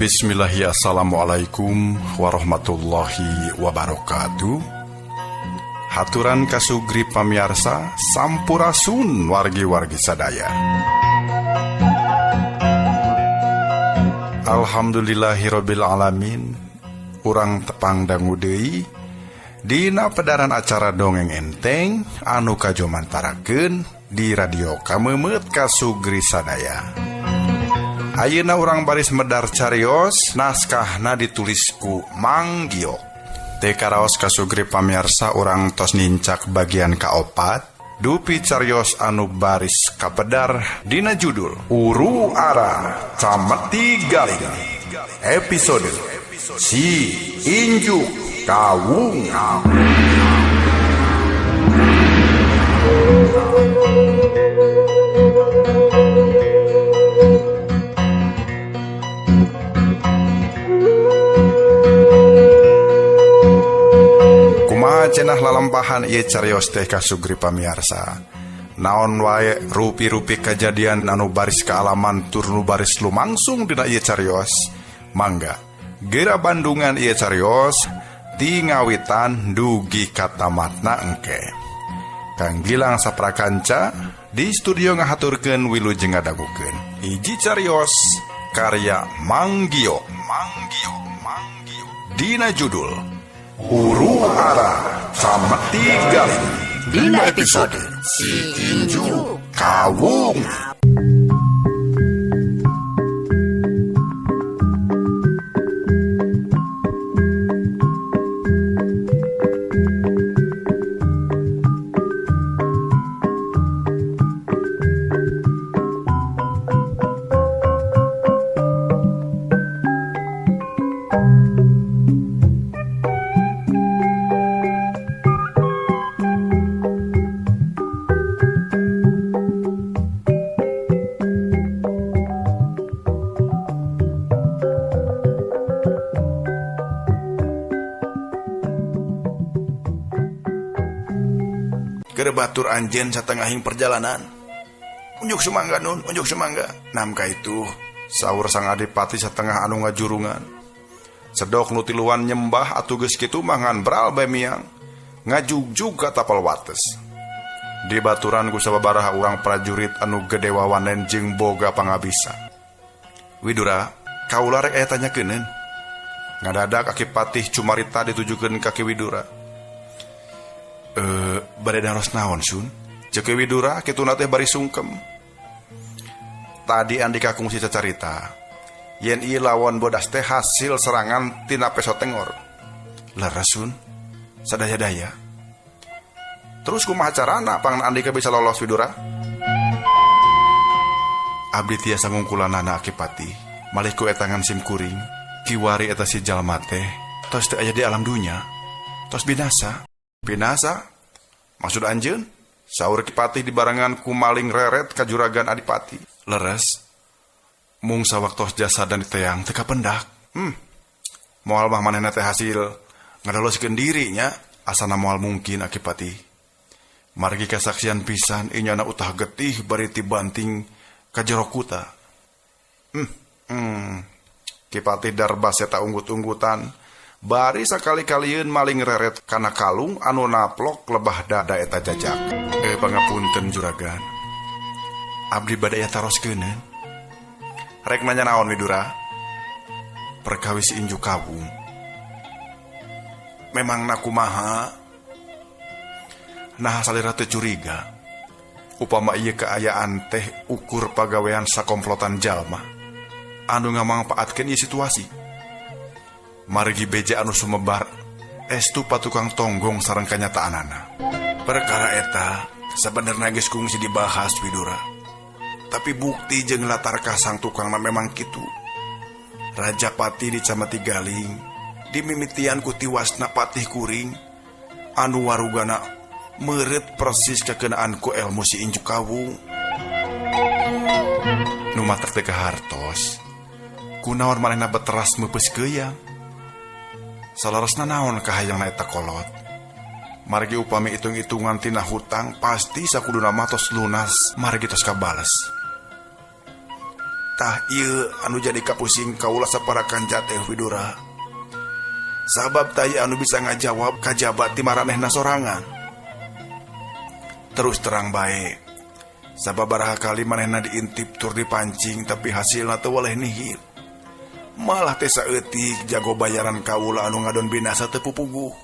Bismillahirrahmanirrahim. Assalamualaikum warahmatullahi wabarakatuh. Haturan kasugri pamiarsa sampurasun wargi-wargi sadaya. Alhamdulillahirabbil alamin. Urang tepang dangu deui dina pedaran acara dongeng enteng anu kajomantarakeun di radio Kamemeut kasugri sadaya. Ayeuna urang baris medar carios naskahna ditulis ku Mang Giok. Teu karaos kasugri pamiarsa urang tos nincak bagian kaopat dupi carios anu baris kapedar dina judul Uru Ara Cameti Galing episode Si Injuk Kawung. Cenah lalampahan ieu carios teh kasugri pamiarsa. Naon wae rupi-rupi kajadian anu baris kaalaman tur nu baris lumangsung dina ieu carios. Mangga gera bandungan ieu carios ti ngawitan dugi ka tamatna engke. Kang Gilang saprakanca di studio ngahaturkeun wilujeng ngadagukeun. Hiji carios karya Mang Giok. Mang Giok, Mang Giok. Dina judul Uru Ara Cameti Galing dina episode Si Injuk Kawung. Batur anjeun satengahing perjalanan. Unjuk sumangga nun, unjuk sumangga. Namka itu saur sang adipati satengah anu ngajurungan. Sedok nu tiluan nyembah atuh geus kitu mah ngan bral bae miang. Ngajugjug ka tapal wates. Dibaturan ku sababaraha urang prajurit anu gede wawanen jeung boga pangabisa. Widura, kaula rek aya tanyakeun. Ngadadak Aki Patih cumarita ditujukeun ka Ki Widura. Bade daros naon sun? Ceuk Widura kituna teh bari sungkem. Tadi Andika kungsi cacarita yen ieu lawon bodas teh hasil serangan tina peso tengor. Leres sun, sadaya-daya. Terus kumaha carana pangna Andika bisa lolos Widura? Abdi tiasa ngungkulanana Aki Patih, malih ku etangan sim kuring, kiwari eta si jalma teh tos teu aya di alam dunya, tos binasa. Binasa? Maksud anjeun? Saur Ki Patih dibarengan ku maling reret ka juragan Adipati. Leres. Mung sawaktos jasad dan diteang teu kapendak. Moal mah manehna teh hasil ngadoloskeun diri nya, asana moal mungkin Aki Patih. Margi kasaksian pisan inyana utah getih bari tibanting ka jero kuta. Ki Patih darba seta unggut-unggutan. Bari sakali-kalieun maling reret kana kalung anu naplok lebah dada eta jajak. Pangapunten juragan. Abdi bade aya taroskeun. Rek nanya naon Widura? Perkawis inju kawung. Memang nakumaha? Nah salira teu curiga. Upama ieu kaayaan teh ukur pagawean sakomplotan jalma anu ngamangpaatkeun ieu situasi. Margi beja anu sumebar estu patukang tonggong sareng kanyataanana. Perkara eta sabenerna geus kungsi dibahas Widura. Tapi bukti jeung latar kasang tukangna memang kitu. Rajapati dicamati galing, dimimitian ku tiwasna patih kuring, anu warugana meureut persis kakenaan ku elmu si Inju Kawung. Nu matak teu kahartos, kunaon manehna beteras meupeus keuyang. Salaresna naon kahayangna eta kolot? Margi upami hitung-hitungan tina hutang pasti sakuduna mah tos lunas margi tos kabales. Tah ieu anu jadi kapusing kaula sapara kanca teh Widura. Sabab taya anu bisa ngajawab kajaba ti maranehna sorangan. Terus terang bae. Sababaraha kali manehna diintip tur dipancing tapi hasilna teu weleh nihil. Malah teh saeutik jago bayaran kaula anu ngadon binasa teu pupuguh.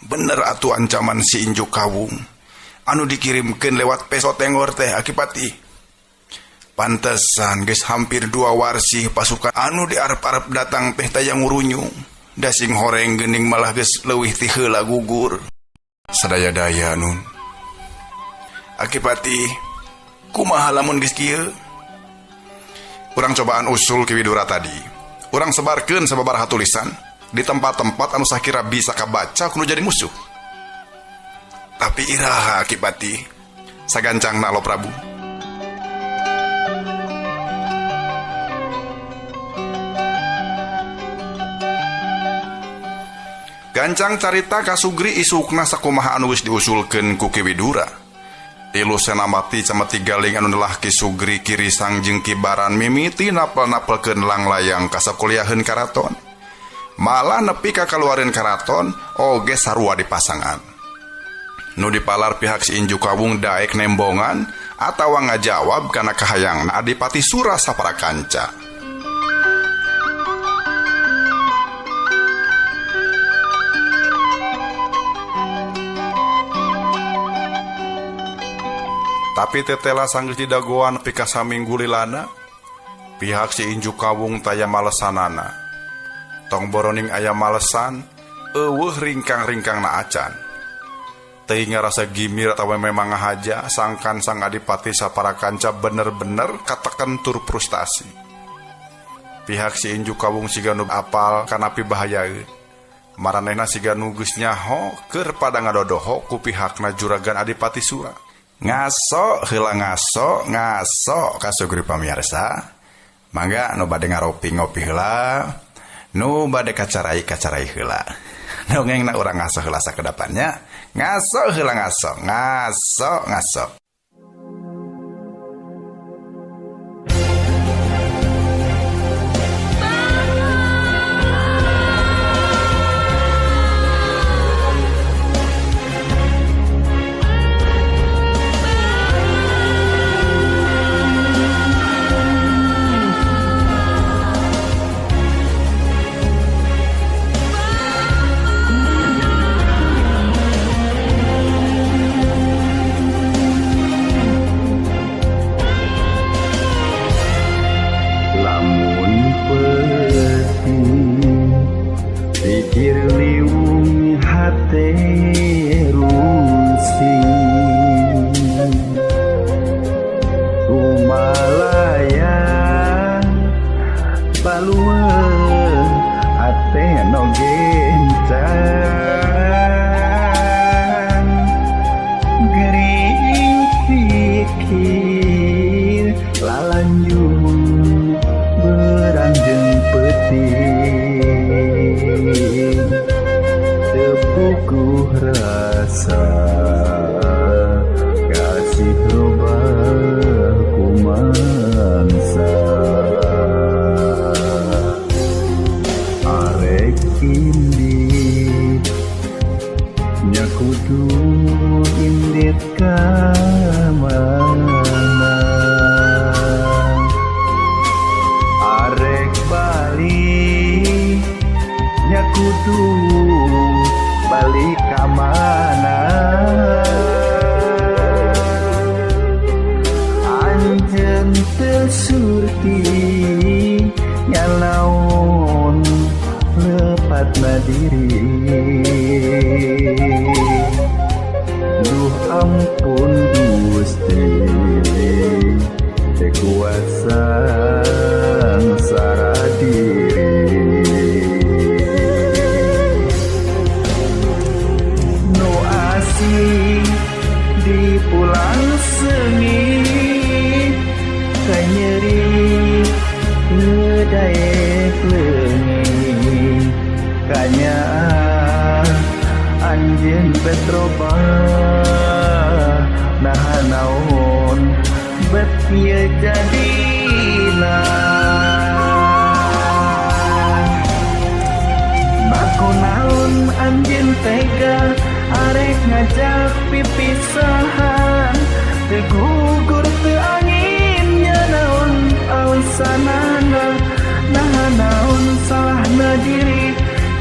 Bener atuh ancaman si Injuk Kawung anu dikirimkeun lewat peso tengor teh Aki Patih. Pantesan geus hampir 2 warsih pasukan anu diarep-arep datang teh taya ngurunyung. Da sing horeng geuning malah geus leuwih ti heula gugur. Sadaya-daya nun. Aki Patih, kumaha lamun geus kieu? Urang cobaan usul Ki Widura tadi. Urang sebarkeun sababaraha tulisan di tempat-tempat anu sakira bisa kabaca kudu jadi musuh. Tapi iraha Ki Patih, sagancangna lo Prabu. Gancang carita kasugri isukna sakumaha anu geus diusulkeun ku Ki Widura. Tilu senamati cameti galing anu nelah Ki Sugri Ki Risang jeung Ki Baran mimiti napel-napelkeun langlayang ka sakuliaheun karaton. Malah nepi ka kaluareun karaton oge sarua dipasangan. Nu dipalar pihak si Injuk Kawung daek nembongan atawa ngajawab kana kahayangna Adipati Sura saparakanca. Tapi tetela sanggeus didagoan nepi ka saminggu lilana, pihak si Injuk Kawung taya malesanana. Tong boroning aya malesan, eueuh ringkang-ringkangna acan. Teuing ngarasa gimir atawa memang ngahaja, sangkan sang adipati saparakanca bener-bener kateken tur frustasi. Pihak si Injuk Kawung siga nu apal kanapi bahayaeun. Maranehna siga nu geus nyaho keur pada ngadodoho ku pihakna juragan Adipati Sura. Ngaso heula ngaso ngaso kasugri pamirsa. Mangga nu bade ngaropi ngopi heula, nu bade kacarai kacarai heula. Dongengna urang ngaso heula sakedapannya. Ngaso heula ngaso ngaso ngaso.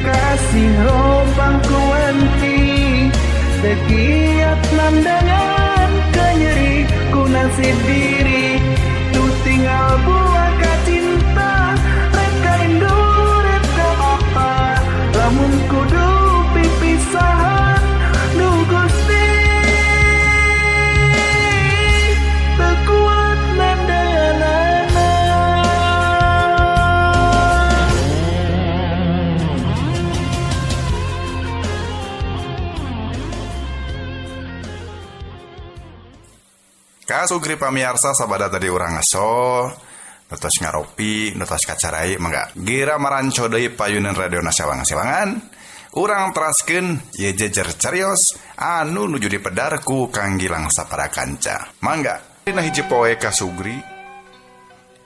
Kasih robah kuanti. Geus teu kiat nandangan kanyeri ku nasib diri. Nu tinggal buah ka cinta, rek ka indung rek ka bapa, lamun kudu pipisahan nu Gusti teu kuat nandanganana. Kasugri pamiarsa, sabada tadi urang ngaso, nu tos ngaropi, nu tos kacarai, mangga gera maranco deui payunan radio sewang-sewangan. Urang teraskeun ye jejer carios anu nuju dipedar ku Kang Gilang sapara kanca. Mangga. Dina hiji poe kasugri,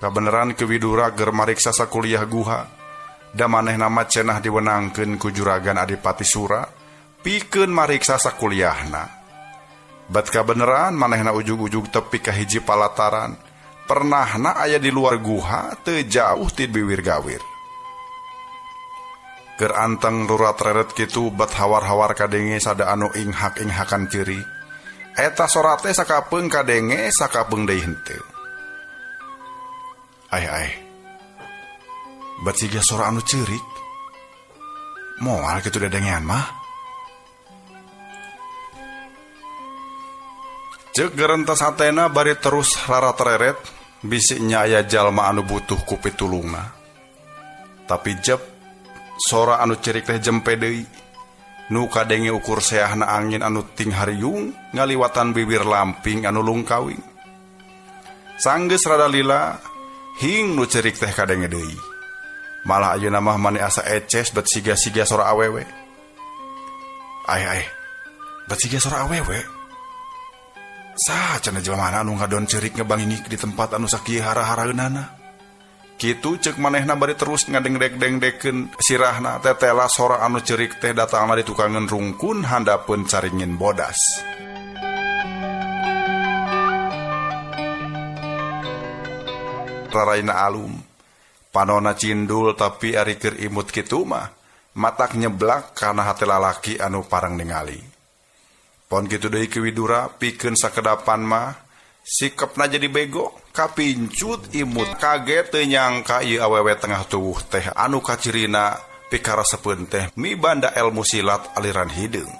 kabeneran Ki Widura ger mariksa sakuliah guha. Da manehna mah cenah diwenangkeun ku juragan Adipati Sura pikeun mariksa sakuliahna. Bat kabeneran manehna ujug-ujug tepi ka hiji palataran. Pernahna aya di luar guha teu jauh ti biwir gawir. Keur anteng rurat reret kitu bat hawar-hawar kadenge sada anu inghak-inghakan ceurik. Eta sora teh sakapeung kadenge sakapeung deui henteu. Ai ai. Bat siga sora anu ceurik. Moal kitu dedengean mah. Ceuk gerentas hatena bari terus rarat-reret, bisi nya aya jalma anu butuh ku pitulungna. Tapi jep sora anu cerik teh jempe deui. Nu kadenge ukur seahna angin anu ting hariung ngaliwatan bibir lamping anu lungkawing. Sanggeus rada lila hing nu cerik teh kadenge deui. Malah ayeuna mah mani asa eces bet siga-siga sora awewe. Ai ai, bet siga sora awewe. Saha cenah jelema anu ngadon ceurik ngebangingik di tempat anu sakieu hara-haraeunana. Kitu ceuk manehna bari terus ngadengdek-dengdekeun sirahna tetela sora anu ceurik teh datangna di tukangeun rungkun handapeun caringin bodas. Raraina alum, panona cindul tapi ari keur imut kitu mah matak nyeblak kana hate lalaki anu parang ningali. Pon kitu deui Ki Widura pikeun sakedapan mah sikepna jadi bego kapincut imut kaget teu nyangka ieu awewe tengah tuwuh teh anu kacirina pikarasepeun teh mibanda elmu silat aliran hideung.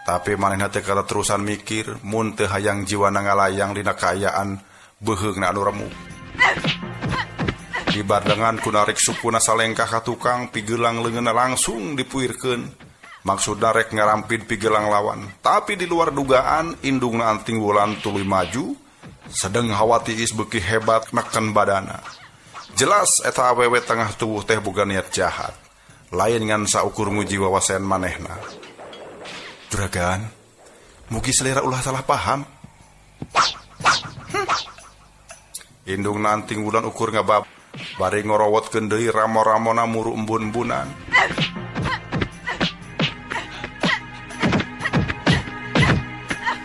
Tapi manehna teh terusan mikir mun teu hayang jiwana ngalayang dina kaayaan beuheungna anu remuk. Dibarengan ku narik sukuna salengkah ka tukang pigelang leungeunna langsung dipuirkeun. Maksudna rek ngarampid pigelang lawan, tapi di luar dugaan indungna Anting Wulan tuluy maju, sedeng hawa tiis beuki hebat neken badana. Jelas eta awewe tengah tubuh teh boga niat jahat, lain ngan saukur nguji wawasan manehna. Juragan, mugi selera ulah salah paham. Indungna Anting Wulan ukur ngabab, bari ngorowotkeun deui ramo-ramona muru embun-embunan.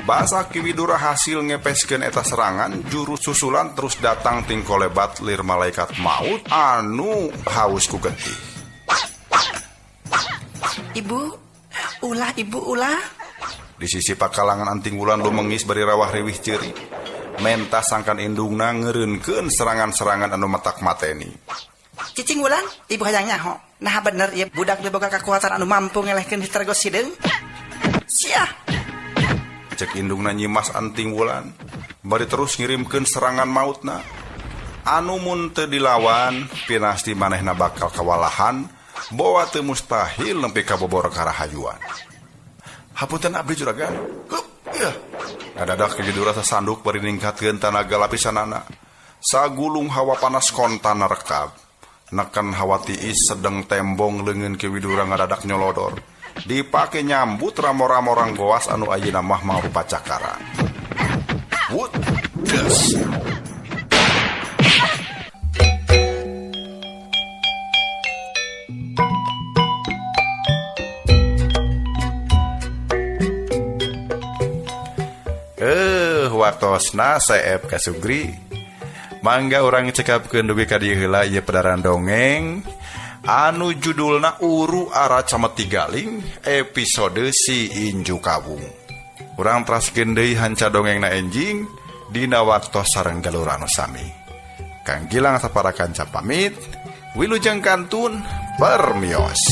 Basa Ki Widura hasil ngepeskeun eta serangan, juru susulan terus datang tingkolebat lir malaikat maut anu haus ku getih. Ibu, ulah ibu ulah. Di sisi pakalangan Anting Wulan lumengis bari rawah riwih ceurik. Menta sangkan indungna ngeureunkeun serangan-serangan anu matak mateni. Cicing Wulan, ibu hayang nyaho. Nah bener ieu budak teh boga kakuatan anu mampu ngelehkeun Hitargos Hideung. Sia. Cek indungna nyimas Anting Wulan bari terus ngirimkeun serangan mautna. Anu mun teu dilawan pinasti manehna bakal kawalahan boa teu mustahil nepi ka bobor karahayuan. Hapunten abdi juragan. Hup, ieu. Ngadadak Ki Widura sasanduk bari ningkatkeun tanaga lapisanana. Sagulung hawa panas kontan rekab. Neken hawa tiis sedeng tembong leungeun Ki Widura ngadadak nyolodor. Dipake nyambut ramo-ramo ranggoas anu ayeuna mah mangrupa cakaran. Wut, des. Waktosna seep kasugri. Mangga urang cekapkeun dugi ka dieu heula ieu pedaran dongeng. Anu judulna Uru Ara Cameti Galing episode si Inju Kawung. Urang teraskeun deui hanca dongeng na enjing dina waktos sareng galur anu sami. Kang Gilang sapara kanca pamit, wilujeng kantun permios.